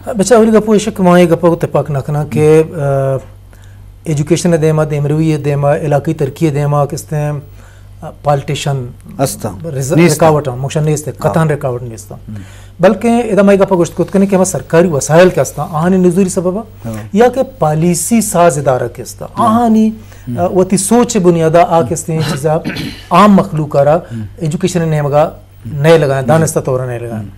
بچا، اولی گپ ایش کہ ما اے گپ ءَ تپاک نہ کناں کہ، آ، ایجوکیشن ءِ دیما، دیمروی ءِ دیما، علاقائی ترقی ءِ دیما کستیں، آ، پالیٹیشن استاں۔ رز-، نیستاں۔ رکاوٹ آں، مکشن نیست، ہاں۔ قطعاً رکاوٹ نیستاں۔ ہم۔ بلکہ ادا ما اے گپ ءَ گوشت کت کنیں کہ ہما سرکاری وسائل کہ استاں، آہانی نزوری سبب ءَ، ہاں۔ یا کہ پالیسی ساز ادارہ کہ استاں، ہاں۔ آہانی، ہم۔ آ، وتی سوچ ءِ بنیاد ءَ آ کستیں چیزا عام مخلوق ءَ را ہم۔ ایجوکیشن ءِ نیمگا نئے لگائیں، جی۔ دانستہ طور نئے لگائیں۔ ہم۔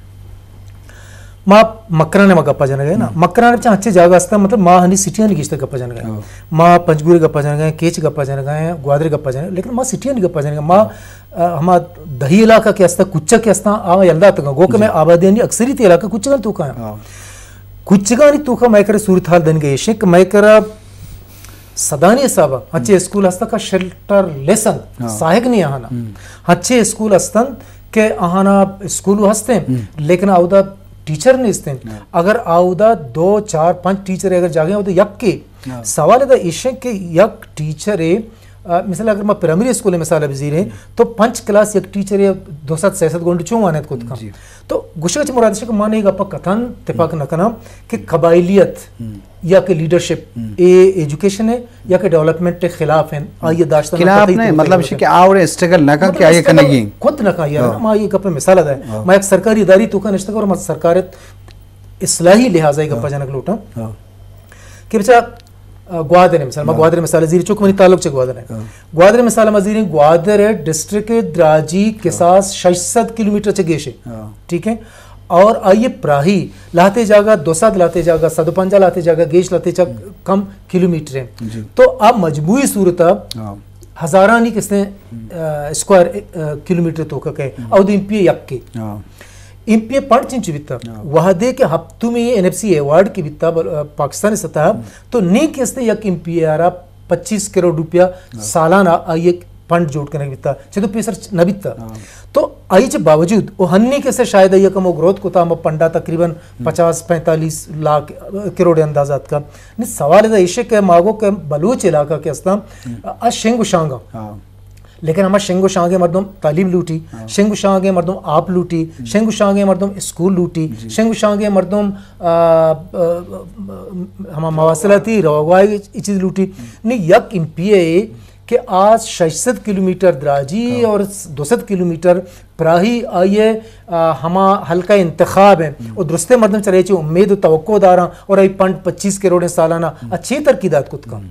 ما مکران ءِ ما گپا جنگا ایں نا، ہم۔ مکران ءَ چہ انچیں جاگہ استاں، مطلب، ما ہنی سٹیانی گیشتر گپا جنگا ایں۔ ہاں۔ ما پنجگور ءِ گپا جنگا ایں، کیچ ءِ گپا جنگا ایں، گوادر ءِ گپا جنگا ایں، لیکن ما سٹیانی گپا جنگا ایں۔ ما، ہاں۔ آ، ہما دہی علاقہ کہ استاں، کوچہ کہ استاں، آ یل داتگاں۔ گو کہ، جی۔ مئے آبادیانی اکثریت علاقہ کوچگانی توکا ایں۔ ہاں۔ کوچگانی توکا مئے کرا صورتحال دنگا ایش ایں کہ مئے کرا سدانی حسابا ہنچیں، ہم۔ اسکول ہستاں کہ شیلٹر لیس انت، ہاں۔ ساہگ نی آہانا۔ ہم۔ ہنچیں اسکول ہستنت کہ آہانا اسکول ہستیں، ہم۔ لیکن آودا ٹیچر نیستیں۔ ہاں۔ اگر آودا دو، چار، پنچ ٹیچر اگر جاگہیں، آودا یکے۔ ہاں۔ سوال ادا ایش ایں کہ یک ٹیچرے، آ، مثال اگر ما پرائمری اسکول ءِ مثال بزیریں، ہم۔ تو پنچ کلاس یک ٹیچرے دو سد، سئے سد گونڈو چون وانینت کت کن؟ جی۔ تو گوشگ ءَ چہ مراد ایش کہ من اے گپ ءَ قطعاً تپاک، ہم۔ نہ کناں کہ قبائلیت، ہم۔ یا کہ لیڈرشپ، ہم۔ اے ایجوکیشن ءِ یا کہ ڈیولپمنٹ ءِ خلاف ایں، آئی ءَ داشتہ نہ خلاف قطعی نہ، طور مطلب پر ایش کہ آ وڑیں اسٹرگل نہ کن، مطلب کہ آئی ءَ اسٹرگل کنگی ایں۔ کت نہ کن یار، ہاں۔ ما اے گپ ءِ مثال ءَ دئیں۔ ہاں۔ ما یک سرکاری ادارے توکا نشتگ اور ما سرکار ءِ اصلاحی لحاظ ءَ اے گپ ءَ، ہاں۔ جنگ لوٹاں۔ ہاں۔ کہ بچا، آ، گوادر ءِ مثال، ما، ہاں۔ گوادر ءِ مثال زیریں، چونکہ منی تعلق چہ گوادر ایں۔ ہاں۔ گوادر ءِ مثال ما زیریں، گوادر ءِ ڈسٹرکٹ ءِ دراجی، ہاں۔ کساس شش سد کلومیٹر چہ گیش ایں۔ ہاں۔ ٹھیک ہے؟ اور آئی ءِ پراہی لہتے جاگہ دو سد، لہتے جاگہ سد و پنجاہ، لہتے جاگہ گیش، لہتے چہ، ہم۔ کم کلومیٹر ایں۔ جی۔ تو آ مجموعی صورت ءَ، ہاں۔ ہزارانی کستیں، ہم۔ آ، اسکوائر، آ، کلومیٹر توکا کئے۔ ہم۔ اود ایم پی اے یکے۔ ہاں۔ ایم پی اے پنڈ چنچو بیتا؟ ہاں۔ وہدے کہ ہپتمی این ایف سی ایوارڈ کہ بیتا بل-، آ، پاکستان ءِ سطح، ہم۔ تو نی کستیں یک ایم پی اے ءَ را پچیس کروڑ روپیہ، ہاں۔ سالانہ آئی ءِ پنڈ جوڑ کنگ بیتا، چہ تو پیسر چ-، نہ بیتا۔ ہاں۔ تو آئی چہ باوجود او ہنی کسے شاید آئی ءَ کمو گروتھ کتا، ہما پنڈا تقریباً، ہم۔ پچاس پینتالیس لاکھ، آ، کروڑ ءِ اندازہ اتکا۔ نی سوال ادا ایش کہ ما گو کہ بلوچ علاقہ کہ استاں، ہم۔ آ، آ شنگ و شانگاں۔ ہاں۔ لیکن ہما شنگ و شانگیں مردم تعلیم لوٹی، ہاں۔ شنگ و شانگیں مردم آپ لوٹی، ہم۔ شنگ و شانگیں مردم اسکول لوٹی، جی۔ شنگ و شانگیں مردم، آ، آ، آ، ہما مواصلاتی روگوائی ای چیز لوٹی۔ ہم۔ نی یک ایم پی اے کہ آ شش سد کلومیٹر دراجی، ہاں۔ اور دو سد کلومیٹر پراہی آئی ءِ، آ، ہما حلقہ انتخاب ایں، ہم۔ اور درستیں مردم چرے چہ امید و توقع داراں اور آئی پنڈ پچیس کروڑ ایں سالانہ، ہم۔ آ چے ترقی دات کت کن؟ ہم۔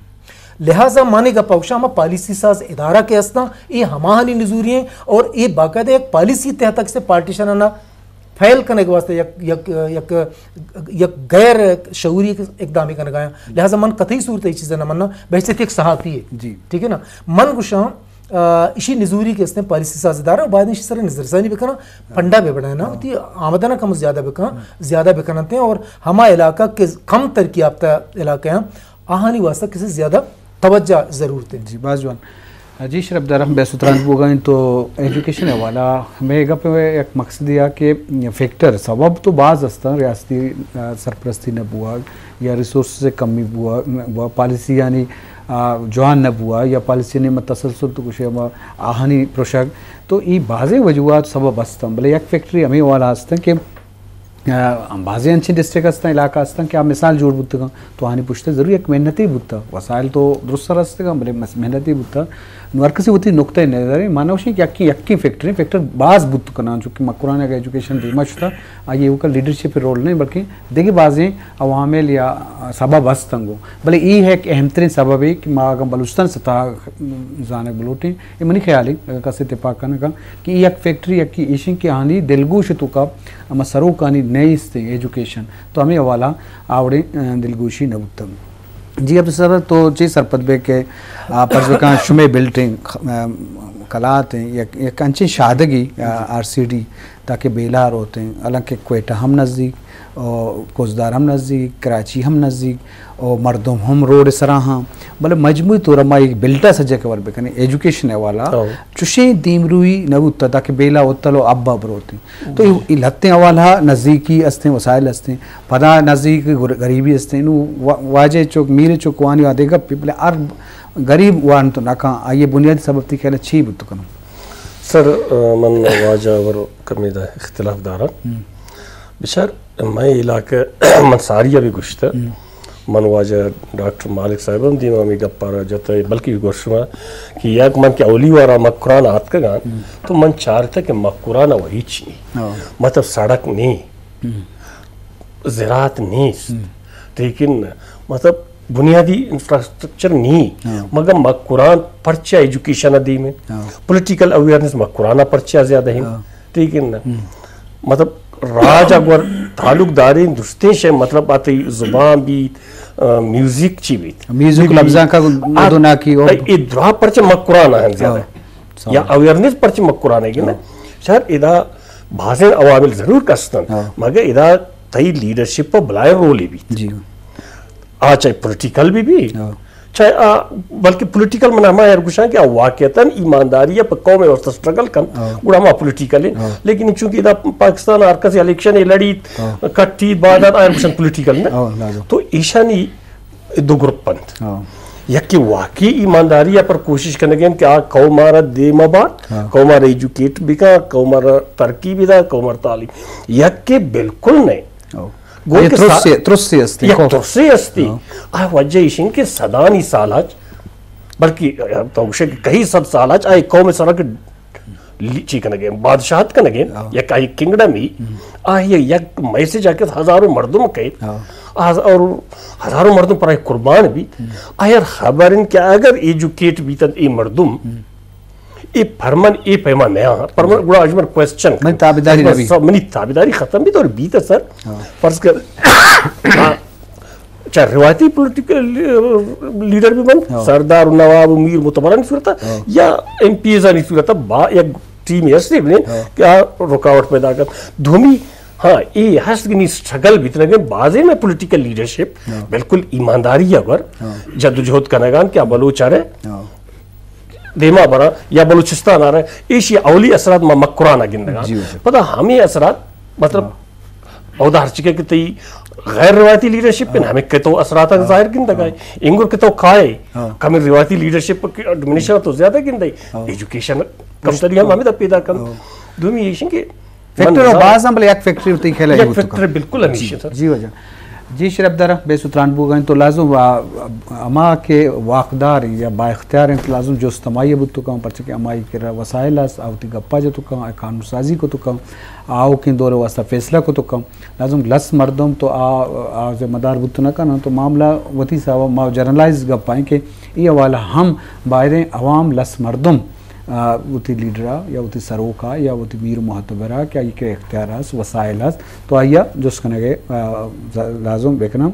لہذا من اے گپ ءَ گوشاں، ہما پالیسی ساز ادارہ کہ استاں، اے ہماہانی نزوری ایں اور اے باقاعدہ یک پالیسی تحت کسے پارٹیشن ءَ فیل کنگ واسطہ یک، یک، یک، یک غیر شعوری اقدامے کنگ ءَ آں۔ لہذا من قطعی صورت ءَ اے چیز ءَ نہ مناں، بہشتے کہ یک صحافی ہے۔ جی۔ ٹھیک ہے نا؟ من گوشاں، آ، اشی نزوری کہ استیں پالیسی ساز ادارہ، باید ایشی سر نظرثانی بکناں، پنڈا بہ بڑھائیناں، ہاں۔ وتی آمدناں کم زیادہ بکناں، ہاں۔ زیادہ بکننت اور ہما علاقہ کہ کم ترقی یافتہ علاقہ ہیں، آہانی واسطہ کسے زیادہ توجہ ضرورت ہے۔ جی، باز جوان۔ جی، شرف دار، ہم بحث و تران بوگا ایں تو ایجوکیشن حوالہ ہمیں گپ ہے، یک مقصد یا کہ فیکٹر، سبب تو باز استاں، ریاستی، آ، سرپرستی نہ بوا یا ریسورسز کمی بوا، بوا، پالیسی یعنی، آ، جوان نہ بوا یا پالیسی نے متسلسل تو کچھ ہم آہانی پروشگ، تو ای بازیں وجوہات سبب استاں، بلے یک فیکٹری ہمیں حوالہ استاں کہ آ، بازیں انچیں ڈسٹرکٹ ہستاں، علاقہ ہستاں کہ آ مثال جوڑ بوتگاں، تو آہانی پشت ضرور یک محنتے بوتا، وسائل تو درست سر ہستگاں، بلے مس-، محنتے بوتا۔ نو ہر کسی وتی نقطہ نظر ہے، مانا وشی کہ یکیں، یکیں فیکٹر، فیکٹر باز بوت کناں، چونکہ مکران اگر ایجوکیشن دیما شتا، آئی ایوکا لیڈرشپ رول نہیں، بلکہ دیگہ بازیں عوامل یا سبب ہستنگو۔ بلے ای ہے کہ اہم ترین سبب ہے کہ ما اگر بلوچستان سطح زانگ بلوٹیں، اے منی خیال ہے، اگر کسے تپاک کنگا کہ اے یک فیکٹری، یکے ایشیں کہ آہانی دلگوش توکا ہما سروکانی نیست ایجوکیشن، تو ہمیں حوالہ آوڑیں، آ، دلگوشی نہ بوتگ۔ جی عبدالستار، تو چے سرپد بے کہ، آ، پرز بکن شمے بلٹیں، آ، کلات ہیں، یک، یک انچیں شادگی، آ، آر سی ڈی، تاکہ بیلار ہوتے ہیں، حالانکہ کوئٹہ ہم نزدیک، او کوزدار ہم نزدیک، کراچی ہم نزدیک، او مردم ہم روڈ سرا ہاں، بلے مجموعی طور ما ایک بلٹا سجا کور بکنیں، ایجوکیشن حوالہ، او۔ چشیں دیمروی نہ بوتا، تاکہ بیلا ہوتل و ابا بروتیں۔ تو ای، ای لہتیں حوالہ نزدیکی استیں، وسائل استیں، پدا نزدیک گر-، غریبی استیں، نو وا-، واجہ چوک، میر چوک وانی آدے گپ، بلے ہر غریب وان تو نہ کان، آئی بنیادی سبب تی خیال چی بوت کنو؟ سر، آ، من واجہ ور کمی دا اختلاف دارا۔ ہم۔ بچار، مئے علاقہ من ساری ءَ بھی گوشتہ، من واجہ ڈاکٹر مالک صاحب ہم دیما ہمے گپ ءَ را جتہ، بلکہ گوشت شما کہ یک من کہ اولی وارا مکران آتکگاں، تو من چارتہ کہ مکران ءَ ہچ نی، مطلب سڑک نی، زراعت نیست، لیکن مطلب بنیادی انفراسٹرکچر نی، مگر مکران پرچہ ایجوکیشن ءَ دیم انت، پولیٹیکل اویئرنس مکران ءَ پرچہ زیادہ انت، ٹھیک ہے نا؟ مطلب راج ءَ گور تعلق داریں درستیں شے، مطلب آتی زبان بیت، آ، میوزک چی بیت، میوزک، لبزاں کا آ، مدو ناکی اور اے درا پرچہ مکران ءَ انت زیادہ، یا اویئرنس پرچہ مکران ءَ کہ نا؟ شاید ادا بازیں عوامل ضرور کستن، مگر ادا تئی لیڈرشپ ءَ بلائیں رولے بیت۔ آ چاہے پولیٹیکل بھی بی، چاہے آ، بلکہ پولیٹیکل من ہما ار گوشاں کہ آ واقعتاً ایمانداری ءَ پہ قوم ءِ واسطہ سٹرگل کنت، گڑا ہما پولیٹیکل انت۔ لیکن چونکہ ادا پاکستان ءَ ہر کس الیکشن ءَ لڑیت، کٹی بعد ءَ آ گوشن پولیٹیکل نہ۔ تو ایشانی دو گروپ انت۔ یکے واقعی ایمانداری ءَ پر کوشش کنگ انت کہ آ قوم ءَ را دیم ءَ بات، قوم ءَ را ایجوکیٹ بکا، قوم ءَ را ترقی بدا، قوم ءَ را تعلیم۔ یکے بالکل نہ۔ گوں کہ ترسے، ترسے استی، یک ترسے استی۔ آ وجہ ایش انت کہ صدانی سال اچ، بلکہ تو گوشے کہ کئی صد سال اچ آئی قوم سرا کہ لی-، چی کنگے، بادشاہت کنگے، یک آئی کنگڈم ہی، آئی یک میسج آ کہ ہزاروں مردم کئے، اور ہزاروں مردم پر آئی قربان بیت۔ آئی خبر انت کہ اگر ایجوکیٹ بیتن اے مردم، اے پرمن اے پیما نیا، پرمن گڑا اجمن کوسچن، منی تابعداری نہ بی۔ منی تابعداری ختم بیت اور بیت سر۔ فرض کر، چاہے روایتی پولیٹیکل لیڈر بھی بنت، سردار و نواب و میر متبرانی صورت، یا ایم پی ایز آنی صورت، با یک ٹیم ایسے بنت کہ آ رکاوٹ پیدا کن۔ دومی، ہاں، اے ہست کہ نی سٹرگل بیت نگن، بازیں میں پولیٹیکل لیڈرشپ بالکل ایمانداری اگر جدوجہد کنگان کہ آ بلوچ آ رہے دیما برا یا بلوچستان آ رہا، ایشی اولی اثرات ما مکران ءَ گندگا۔ پدا ہمیں اثرات، مطلب، اودا ہر چکے کہ تئی غیر روایتی لیڈرشپ ہیں، ہمیں کہ تو اثرات ظاہر گندگا ہے۔ انگر کہ تو کائے، کم روایتی لیڈرشپ کی ڈومینیشن تو زیادہ گندے، ایجوکیشن کم تری ہم ہمیں دا پیدا کن۔ دومی ایشن کہ فیکٹر باز ہم، بلے یک فیکٹر تئی خیال ہے، یک فیکٹر بالکل ہمیشہ سر۔ جی واجہ۔ جی شرپ دار، بے ستران بوگا انت تو لازم وا-، ہما کہ واقدار انت یا با اختیار انت، لازم جست ہمائی بوت کن، پرچہ کہ ہمائی کرا وسائل است، آ وتی گپا جت کن، آ قانون سازی کت کن، آ آؤکیں دور واسطہ فیصلہ کت کن۔ لازم لس مردم تو آ، آ ذمہ دار بوت نہ کن، تو معاملہ وتی حساب ما جنرلائز گپ آئیں کہ اے حوالہ ہم بایدیں عوام لس مردم آ، وتی لیڈر ءَ یا وتی سروک ءَ یا وتی میر و معتبر ءَ کہ آئی کہ اختیار است، وسائل است، تو آئی ءَ جست کنگ ءِ، آ، ز-، لازم بکناں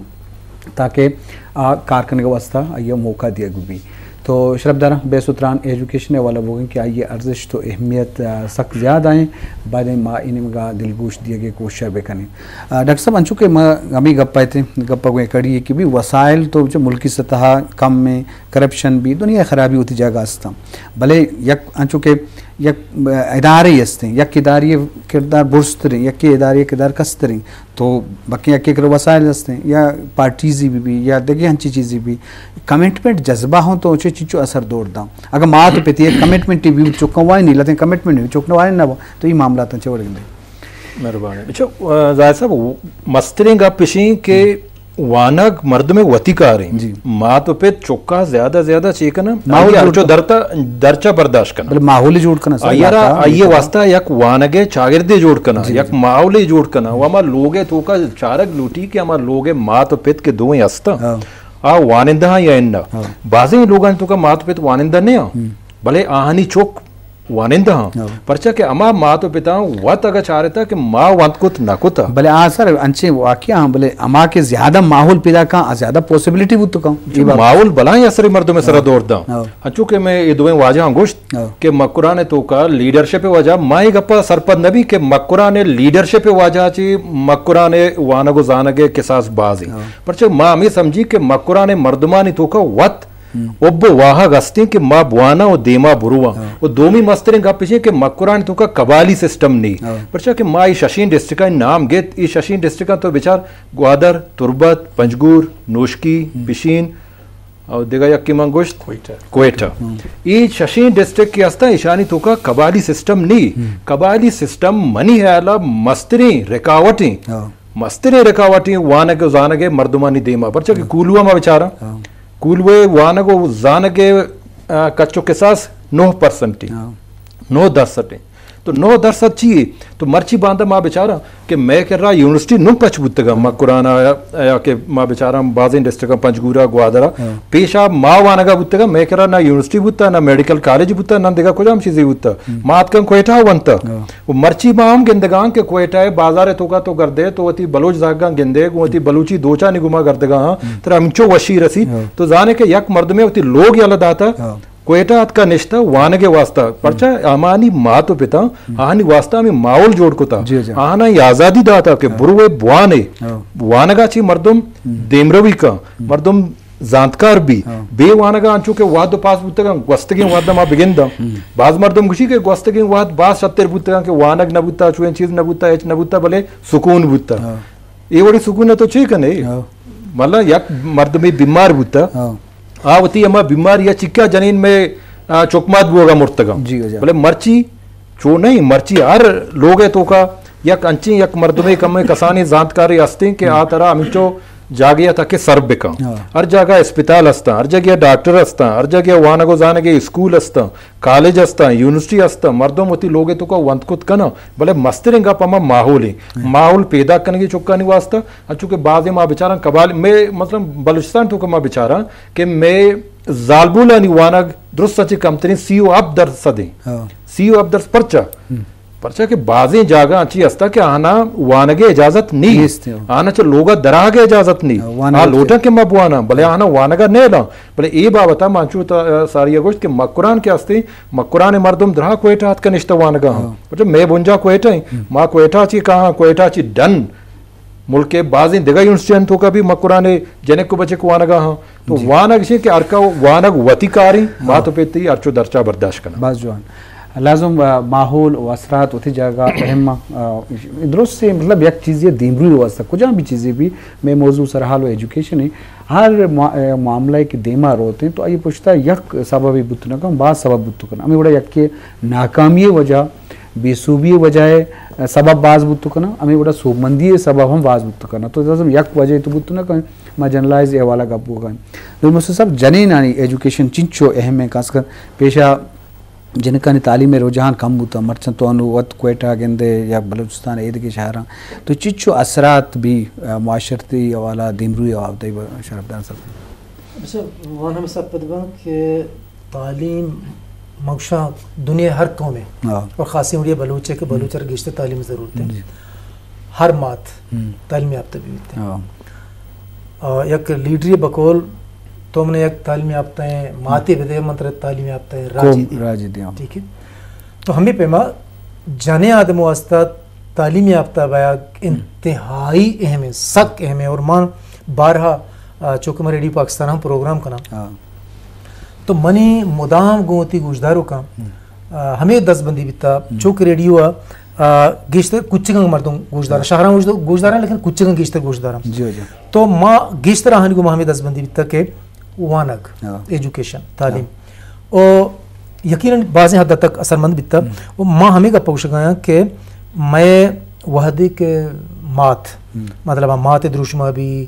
تاکہ آ کار کنگ ءِ واستہ آئی ءَ موقع دیگ بہ بی۔ تو شرپ داراں، بے ستران ایجوکیشن ءِ حوالہ بوگیں کہ آئی ءِ ارزش تو اہمیت، آ، سک زیادہ ایں، بایدیں ما اے نیمگ ءَ دلگوش دیگ ءِ کوشش ءَ بکنیں۔ آ، ڈاکٹر صاحب، انچو کہ ما ہمے گپ ءَ اتیں، گپ ءَ گوں یک کڑی ءَ کہ بی وسائل تو چہ ملکی سطح ءَ کم ایں، کرپشن بی، دنیا ءِ خرابی وتی جاگہ است اَنت۔ بلے یک انچو کہ یک ادارے استیں، یک ادارے کردار برزتریں، یکے ادارے کردار کستریں، تو بکیں یکے کرا وسائل استیں، یا پارٹیزی بہ بی، یا دگہ انچی چیزی بی، کمٹمنٹ جذبہ ہوں تو چے چیچو اثر دور داں۔ اگر مات پتی کمٹمنٹ بی چکاں وای نہیں لتیں، کمٹمنٹ بی چکنا وای نہ، تو یہ معاملات چے وڑ گندے؟ مہربانی۔ اچھا، آ، زاہد صاحب، مستریں گپ اشیں کہ وانگ مردم وتی کاریں۔ جی۔ مات و پت چکا زیادہ زیادہ چے کنن؟ ماحول آئی جوڑ ہرچو کن۔ درتا، درچا برداشت کنن۔ بلے ماحول جوڑ کنن سر، آئی را، علاقہ، آئی واسطہ یک وانگے چاگردے جوڑ کنن، جی، یک جی۔ ماحولے جوڑ کنن۔ جی۔ و ہما لوگے توکا چارگ لوٹی کہ ہما لوگے مات و پت کے دوئیں ہستن۔ ہاں۔ آ وانندہ ہاں یا انہ۔ ہاں۔ بازیں لوگاں توکا مات و پت وانندہ نہ ہاں۔ ہم۔ بلے آہانی چک وانندہ ہاں۔ ہاں۔ پرچا کہ ہما مات و پتاں وت اگہ چارتا کہ ما وانت کت نہ کتا۔ بلے آ سر انچیں واقعہ ہاں، بلے ہما کہ زیادہ ماحول پیدا کاں، آ زیادہ پاسیبلٹی بوت کاں۔ جو اے بات۔ ماحول بلائیں اثر مردم سرا ہاں۔ دور داں۔ ہاں۔ انچو کہ میں اے دوئیں واجہاں گوشت ہاں۔ کہ مکران توکا لیڈرشپ واجہ، ما اے گپا سرپد نہ بی کہ مکران لیڈرشپ واجہ چی مکران وانگ و زانگ کساس بازیں۔ ہاں۔ پرچا ما ہمیں سمجھی کہ مکران مردمانی توکا وت ہم۔ حب و واہگ ہستیں کہ ما بواناں و دیما برواں۔ ہاں۔ و دومی مستریں گپ اش انت کہ مکران توکا قبائلی سسٹم نی۔ ہاں۔ پرچا کہ ما اے ششیں ڈسٹرکٹانی نام گت، اے ششیں ڈسٹرکٹاں تو بچار، گوادر، تربت، پنجگور، نوشکی، ہم۔ پشین، اور دگہ یکے من گوشت، کوئٹہ۔ کوئٹہ۔ ہم۔ اے ششیں ڈسٹرکٹ کہ ہستاں، ایشانی توکا قبائلی سسٹم نی۔ ہم۔ قبائلی سسٹم منی خیالا مستریں رکاوٹیں۔ ہاں۔ مستریں رکاوٹیں وانگ و زانگ ء مردمانی دیما، پرچا کہ ہاں۔ کولوا ما بچاراں، ہاں۔ کولوے وانگ و زانگ ء، آ، کچ و کساس نو پرسنٹ، ہاں۔ نو درسد۔ تو نو درسد چی؟ تو مرچی باندا ما بچاراں کہ مئے کرا یونیورسٹی نوں پچ بوتگاں، مکران ء یا کہ ما بچاراں بازیں ڈسٹرکٹاں، پنجگور ء، گوادر ء، ہاں۔ پیشا ما وانگا بوتگاں، مئے کرا نہ یونیورسٹی بوتا، نہ میڈیکل کالج بوتا، نہ دگہ کجام چیزے بوتا۔ ہم۔ ما اتکاں کوئٹہ ء ونتا۔ ہاں۔ و مرچی ما ہم گندگاں کہ کوئٹہ ء بازار ء توکا تو گردے، تو وتی بلوچ زاگاں گندے، گوں وتی بلوچی دوچانی گما گردگاں ہاں، ہم۔ ترا ہمچو وشی رسیت۔ ہاں۔ تو زانے کہ یک مردمے وتی لوگ یلہ داتا، ہاں۔ کوئٹہ اتکا نشتہ وانگ ء واسطہ، پرچا آمانی مات و پتا آہانی واسطہ ہمیں ماحول جوڑ کتا، جی، جی۔ آہانا یہ آزادی داتا کہ ہاں۔ برو اے بوانے، ہاں۔ وانگا چی مردم ہم۔ دیمروی کا، ہم۔ مردم زانتکار بھی، ہاں۔ بے وانگا انچو کہ وہد و پاس بوتگاں، گوستگیں وہد ما بگنداں۔ ہم۔ باز مردم گوشی کہ گوستگیں وہد باز شتر بوتگاں کہ وانگ نہ بوتا، چویں چیز نہ بوتا، ہچ نہ بوتا، بلے سکون بوتا۔ ہاں۔ اے وڑی سکون تو چی کنے؟ ہاں۔ مطلب یک مردمے بیمار بوتا، ہاں۔ آ وتی ہما بیماری ء چکا جنین میں، آ، چکمات بوگا مرتگا۔ جی، جی۔ بلے مرچی چو نہیں، مرچی ہر لوگ ء توکا یک انچیں یک مردمے کمیں کسانیں زانتکارے ہستیں کہ آ ترا ہمینچو جاگے ء تک سر بکن۔ ہاں۔ ہر جاگہ اسپتال ہستاں، ہر جگہ ڈاکٹر ہستاں، ہر جگہ وانگ و زانگ ء اسکول ہستاں، کالج ہستاں، یونیورسٹی ہستاں، مردم وتی لوگ ء توکا ونت کت کناں، بلے مستریں گپ ہما ماحول ایں۔ ہاں۔ ماحول پیدا کنگی چکانی واسطہ، انچو کہ بعضے ما بچاراں قبائل، میں مثلاً بلوچستان توکا ما بچاراں کہ میں زالبولانی وانگ درست سچے کمتریں سی و ہپت درصد ایں۔ ہاں۔ سی و ہپت درصد پرچا؟ ہم۔ پرچا کہ بازیں جاگہ انچی ہستا کہ آہانا وانگ ء اجازت نی۔ نیست، ہاں۔ آہانا چہ لوگا دراگ ء اجازت نی۔ ہاں، وانگ آ ء لوٹاں کہ ما بواناں، بلے آہانا وانگا نیلاں۔ بلے اے بابتا ما انچو تا-، ساری گوشت کہ مکران کہ ہستے، مکران مردم درا کوئٹہ اتکا نشتہ وانگا ہاں۔ ہاں۔ پرچا مئے بنجا کوئٹہ ایں۔ ہم۔ ما کوئٹہ چی کہاں، کوئٹہ چی ڈن۔ ملک ء بازیں دگہ یونیورسٹیانی توکا بھی مکران ء جنک و بچک وانگا ہاں۔ تو جی۔ وانگ اشیں کہ ہر کا وانگ وتی کاریں، ہاں۔ مات و پتی ہرچو درچا برداشت کناں۔ باز جوان۔ لازم، آ، ماحول و اثرات وتی جاگہ اہم آں۔ آ، درست سے مطلب یک چیزے دیمروی واسطہ کجام بھی چیزے بھی میں موضوع سرحال و ایجوکیشن ہے۔ ہر مع-، آ، معاملہ کہ دیما روت ہیں تو آئی پشتا یک سبب بوت نہ کن، باز سبب بوت کن۔ ہمیں وڑا یک کہ ناکامی وجہ بے سوبی ء وجہ ء سبب باز بوت کناں، ہمے وڑا سوبمندی ء سبب ہم باز بوت کناں۔ تو لازم یک وجہ تو بوت نہ کن، ما جنرلائز ء حوالہ گپ بوگا۔ نور محسن صاحب، جنینانی ایجوکیشن چنچو اہم ہے، خاص کر پیشہ جنکانی تعلیم ء رجحان کم بوتا، مرچاں تو انو وت کوئٹہ گندے یا بلوچستان ء ایدگہ شہراں، تو چنچو اثرات بھی، آ، معاشرتی حوالہ، دیمروی حوالہ، شرف دان صاحب۔ اچھا، من ہم سرپد باں کہ تعلیم مگشاں دنیا ہر قوم ہے ہاں۔ اور خاصی وڑیا بلوچ ہے کہ بلوچ ہر گیشتر تعلیم ضرورت ہے۔ جی۔ ہر مات ہم۔ تعلیم یافتہ بھی ہوتے ہیں۔ ہاں۔ اور یک لیڈری بقول تو من یک تعلیم یافتہ ہیں، ماتے بدے من تر تعلیم یافتہ ہیں، راجی قوم دے۔ راجی دے، ہاں۔ ٹھیک ہے۔ تو ہمیں پیما جانے آدم واسطہ تعلیم یافتہ بیاگ انتہائی اہم ہے، سک اہم ہے۔ اور من بارہا، آ، چونکہ من ریڈیو پاکستان ہم پروگرام کناں، ہاں۔ تو منی مدام گوں وتی گوشداروکاں، ہم۔ آ، ہمیں دست بندی بیتا، ہم۔ چونکہ ریڈیو آ، آ، گیشتر کچگاں مردم گوشدار، ہاں۔ شہراں گوشدار، گوشداراں، لیکن کچگاں گیشتر گوشداراں۔ جی، جی۔ تو ما گیشتر آہانی گوں ما ہمیں دست بندی بیتا کہ وانگ، ہاں۔ ایجوکیشن، تعلیم۔ ہاں۔ او یقیناً بازیں حد تک اثرمند بیتا۔ ہم۔ و ما ہمیں گپ گوشگایاں کہ مئے وہدے کہ مات، ہم۔ مطلب مات دروشما بھی،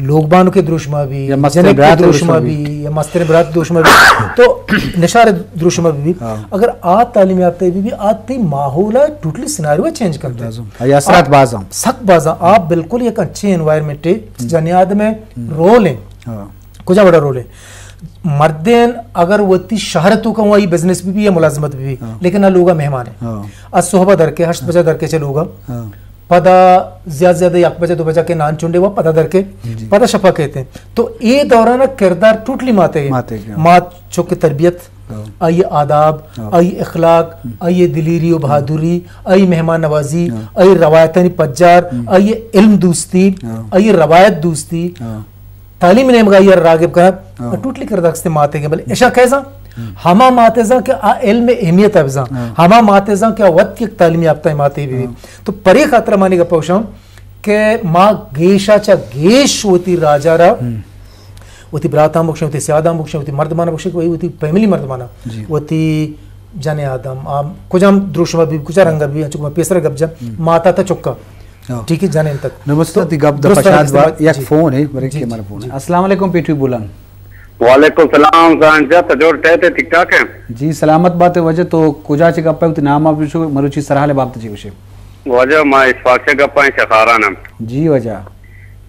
لوگ بانک دروشما بھی، یا مستر جنک برات دروشما دروشما بھی۔ بھی، یا مستر برات دروشما بھی، تو نشار دروشما بھی۔ ہاں۔ اگر آ تعلیم یافتہ بھی، بھی آ تی ماحول ٹوٹلی سیناریو چینج کرتے۔ لازم۔ آئی اثرات آ بازاں۔ سک بازاں۔ آ بالکل یک اچھے انوائرمنٹ ہے، ہم۔ جنی آدم ہے، ہم۔ رول ہے۔ ہاں۔ کجا وڑا رول ہے؟ مردین اگر وتی شہر تو کہوں آئی بزنس بھی، بھی یا ملازمت بھی، بھی، ہاں۔ لیکن آ لوگا مہمان ہے۔ ہاں۔ آ صحبہ در کے، ہشت بجہ در کے چہ لوگا۔ ہاں۔ پدا زیادہ زیادہ یک بجہ دو بجہ کے نان چنڈے وہ پدا در کے، جی۔ پدا شپا کہتے ہیں۔ تو اے دوران کردار ٹوٹلی ماتے گئے۔ ماتے گئے۔ مات چوک تربیت، ہاں۔ آئی آداب، ہاں۔ آئی اخلاق، ہم۔ آئی دلیری و بہادری، آئی مہمان نوازی، ہاں۔ آئی روایتانی پجار، ہم۔ آئی علم دوستی، ہاں۔ آئی روایت دوستی، ہاں۔ تعلیم نیمگا آئی راغب کنگ، ہاں۔ ٹوٹلی کردار کستے ماتے گئے۔ بلے اشاں کیسا؟ ہم۔ ہما ماتے زاں کہ آ علم اہمیت ابزاں۔ ہاں۔ ہما ماتے زاں کہ آ وت یک تعلیم یافتہ ماتے بھی۔ ہاں۔ تو پرے خاطر مانی گپ گوشاں کہ ما گیشا چا گیش وتی راجا را، ہم۔ وتی براتاں بخشیں، وتی سیاداں بخشیں، وتی مردماں بخشیں، کہ وتی فیملی مردماں، جی۔ وتی جن آدم، آ کجام دروشما بھی، کجا رنگا بھی، انچو کہ ما پیسر گپ جا، ہم۔ ماتا تا چکا۔ ہاں۔ ٹھیک ہے، جنین تک۔ نمستے، تو تئی گپ درست پشاد استعمال، با، یک جی۔ فون ہے، بلے جی، کہ جی، من فون جی۔ ہے۔ السلام علیکم پیٹوی بولان۔ وعلیکم السلام، زان جا، تو جوڑ ٹہتے، ٹھیک ٹھاک ہے؟ جی، سلامت بات ہے۔ واجہ تو کجا چے گپ ہے، وتی نام آپ بشو، مروچی سرحال بابت چے گوشے؟ واجہ ما اشفاق چے گپ ہیں، شخاران ہم۔ جی واجہ۔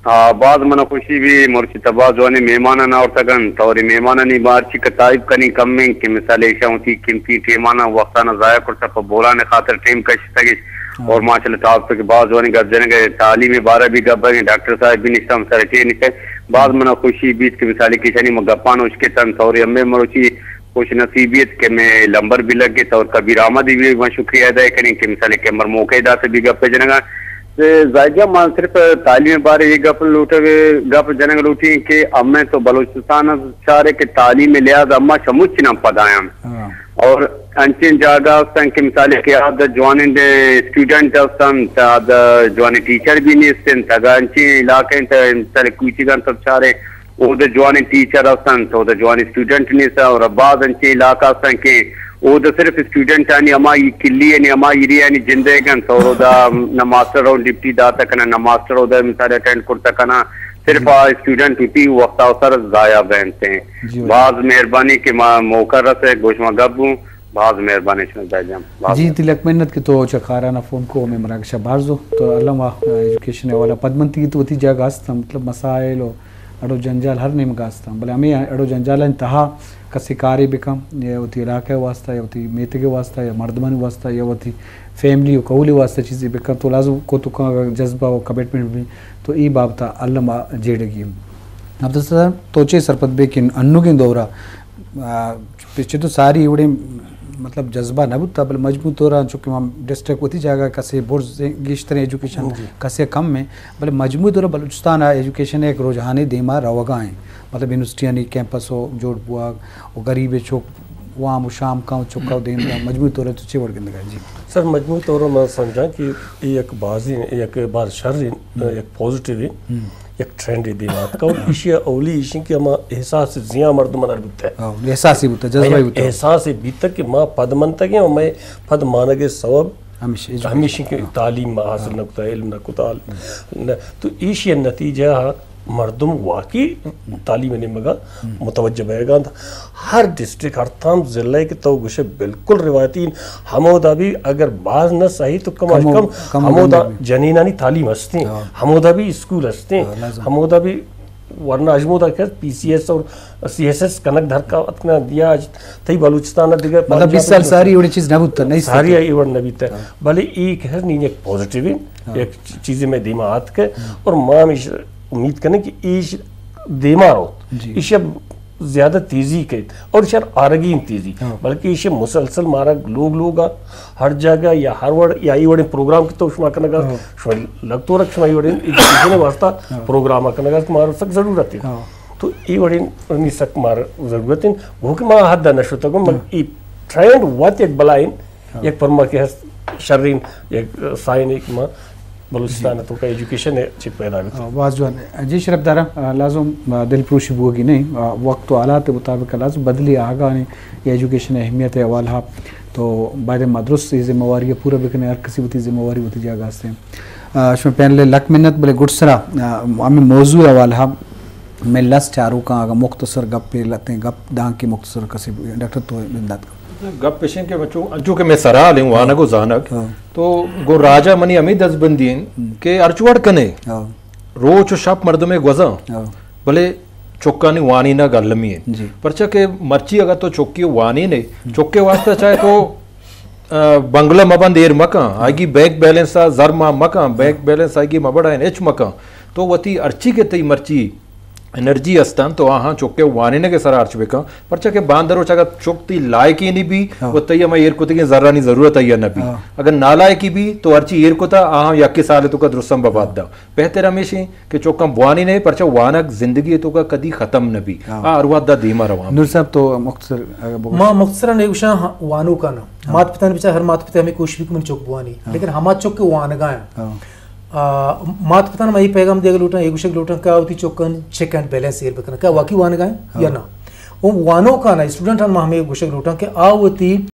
ہاں، باز من خوشی بی، مرچی تبا جوانی مہمان نہ آورتگن، توری مہمان نی بارچی کہ تعریف کنی کم میں کہ مثال ایشاں وتی قیمتی ٹیمانا وقتانا ضائع کرتا پہ بولان خاطر ٹیم کشتگش۔ ہاں۔ اور ماشاءاللہ تعریف کہ باز جوانی گپ جنگ، تعلیم بارہ بھی گپ، ڈاکٹر صاحب بھی نشتہ، سرٹی نشتہ۔ باز من خوشی بیت کہ مثال کشانی ما گپان اشکتن، توری ہمیں مروچی خوش نصیبیت کہ میں لمبر بھی لگے، تو کبیر احمد بھی میں شکریہ ادا کریں کہ مثال کہ مر موقع داتے بھی گپ جنگا۔ زاہد جان، من صرف تعلیم بارے یہ گپ لوٹ، گپ جنگ لوٹی کہ ہمیں تو بلوچستان چارے کہ تعلیم لحاظ اما شموچ نام پدایاں۔ ہاں۔ اور انچین جاگہ ہستن کہ مثال کہ آد جوانین اسٹوڈنٹ ہستن، آد جوان ٹیچر بھی نیستن، تگا انچین علاقے انت، مثال کوچی گن تب چارے اود جوانیں ٹیچر ہستن، اود جوانیں اسٹوڈنٹ نیست، اور بعض انچیں علاقہ ہستن کہ اود صرف اسٹوڈنٹ آنی ہما کلی یعنی ہما ایریا یعنی جندے گن، اور اودا نہ ماسٹر اور ڈپٹی داتا کنا، نہ ماسٹر اودا مثال اٹینڈ کرتا کنا، صرف آ اسٹوڈنٹ ہوتی وقت آ سر ضائع بنتے ہیں۔ جی، باز مہربانی کہ ما موقع رسے گوش ما گپ ہوں۔ باز مہربانی شما جان۔ باز جی، تلک منت کہ تو چہ کارانا فون کو، ہمیں مراگشا بارزو۔ تو الم ایجوکیشن حوالہ پدمنتی تو وتی جاگہ است، مطلب مسائل و اڑ و جنجال ہر نیمگا است، بلے ہمیں اڑ و جنجالانی تہا کسے کارے بکن، یا وتی علاقہ واسطہ، یا وتی میتگ واسطہ، یا مردمانی واسطہ، یا وتی فیملی و کہولی واسطہ چیزے بکن، تو لازم کو تو کن اگر جذبہ و کمٹمنٹ بھی، تو ای بابتا الم آ جیڑگی۔ عبدالستار صاحب، تو چے سرپد بے کہ انوگیں دورا، آ، چہ تو ساری وڑیں مطلب جذبہ نہ بوتا، بلے مجموعی طور چونکہ ما ڈسٹرکٹ وتی جاگہ کسے برز گیشتریں ایجوکیشن، جی۔ کسے کم ہیں، بلے مجموعی طور بلوچستان ء ایجوکیشن ء یک رجحانے دیما روگا ہیں۔ مطلب یونیورسٹیانی کیمپس و جوڑ بوگ و غریب چک وام و شام کن و چکا و دیم دا، مجموعی طور تو چے وڑ گندگا؟ جی۔ سر، مجموعی طور من سمجھاں کہ اے یک بازی، یک باز شر، یک پازیٹیو، یک ٹرینڈ دیما آتکا۔ و ایشی اولی ایشی کہ ہما احساس زیاں مردم اندر بوتا ہے۔ ہاں، احساسی بوتا، جذبائی بوتا۔ احساس بیتا کہ ما پد منتگیں و میں پد مانگ سبب ہمیش، ہمیشی کہ تعلیم ما حاصل نہ کتا، علم نہ کتا۔ نہ، تو ایشی نتیجہ مردم واقعی تعلیم نیمگا متوجہ بئیگا انت۔ ہر ڈسٹرکٹ، ہر تام ضلع کہ تو گوشے بالکل روایتی، ہمودا بھی اگر باز نہ صحیح تو کم از کم ہمودا جنینانی تعلیم ہستیں، ہمودا بھی اسکول ہستیں، ہمودا بھی ورنہ اجمودا کہ پی سی ایس اور سی ایس ایس کنک دھرکا اتکنا دیا، اج تئی بلوچستان دیگر مطلب بیس سال ساری وڑی چیز نہ بوتا، نہیں ساری ای وڑ نہ بیتا۔ بلے ای کہ نی یک پازیٹیو، یک چیزے میں دیما آتکے اور ما ہمیش امید کنیں کہ ایش دیما روت، ایش زیادہ تیزی کیت اور ایشر آرگی انت تیزی، بلکہ ایش مسلسل مارا لوگ لوگا ہر جاگہ یا ہر وڑ یا ای وڑیں پروگرام کہ تو شما کنگا، شما لگتورک شما ای وڑیں ایجوکیشن واسطہ پروگرام کنگا کہ مارا سک ضرورت ہے۔ تو ای وڑیں نی سک مارا ضرورت ہے، وہ کہ ما حد نہ شتگم، ای ٹرینڈ وت یک بلائیں یک پرما کہ ہست شرین یک سائن ایک ما بلوچستان تو کا ایجوکیشن ہے چی پیدا بیت۔ آ، باز جوان۔ جی شرف دارا، آ، لازم، آ، دل پروشی بوگی نہیں۔ آ، وقت و حالات مطابق لازم بدلی آگا نے یا ایجوکیشن اہمیت ہے حوالہ۔ تو باید ما درست یہ ذمہ واری پورا بکنے، ہر کسی وتی ذمہ واری وتی جاگہ ہستے ہیں۔ آ، شما پینل لک منت بلے گڈ سرا، آ، ہمیں موضوع حوالہ میں لس چاروکاں اگا مختصر گپ لتیں گپ داں کہ مختصر کسی ڈاکٹر تو بندات۔ گپ اش انت کہ چو، انچو کہ مئے سرحال انت وانگ و زانگ، تو گوں راج ء منی ہمے دزبندی انت کہ ہرچ وڑ کنے، روچ و شپ مردمے گوزاں، بلے چکانی وانینگ المی انت۔ پرچا کہ مرچی اگاں تو چکی وانینے، چکے واسطہ چاہے تو، آ، بنگلہ مبند ایر مکن، آئیگی بینک بیلنس ء زر مان مکن، بینک بیلنس آئیگی مبڑائین ہچ مکن، تو وتی ہرچی کہ تئی مرچی انرجی استان تو آہاں چکے وانینگ ء سرا ہرچ بکن، پرچا کہ باندروچ اگاں چک تئی لائقی نی بی و تئی ہما ایر کتگیں زرانی ضرورت آئی ء نہ بی، اگاں نالائقی بی تو ہرچی ایر کتا آہاں یکے سال توکا درستاں بباد دا۔ بہتر ہمیش انت کہ چکاں بوانینے، پرچا وانگ زندگی توکا کدی ختم نہ بی، آ ہر وہدا دیما روان۔ نور صاحب تو مختصر اگاں بگوش۔ ما مختصرا اے گوشاں، ہاں، وانوکانا۔ مات پتانی بچار ہر مات پتے ہمیں کوشش بی کہ من چک بوانی، لیکن ہما چک کہ وانگا ہیں۔ آ، مات پتان ما اے پیغام دیگ لوٹاں، اے گوشگ لوٹاں کہ آ وتی چکانی چیک اینڈ بیلنس ایر بکناں کہ آ واقعی وانگا ہیں یا نہ۔ و وانوکانا اسٹوڈنٹان ما ہمیں گوشگ لوٹاں کہ آ وتی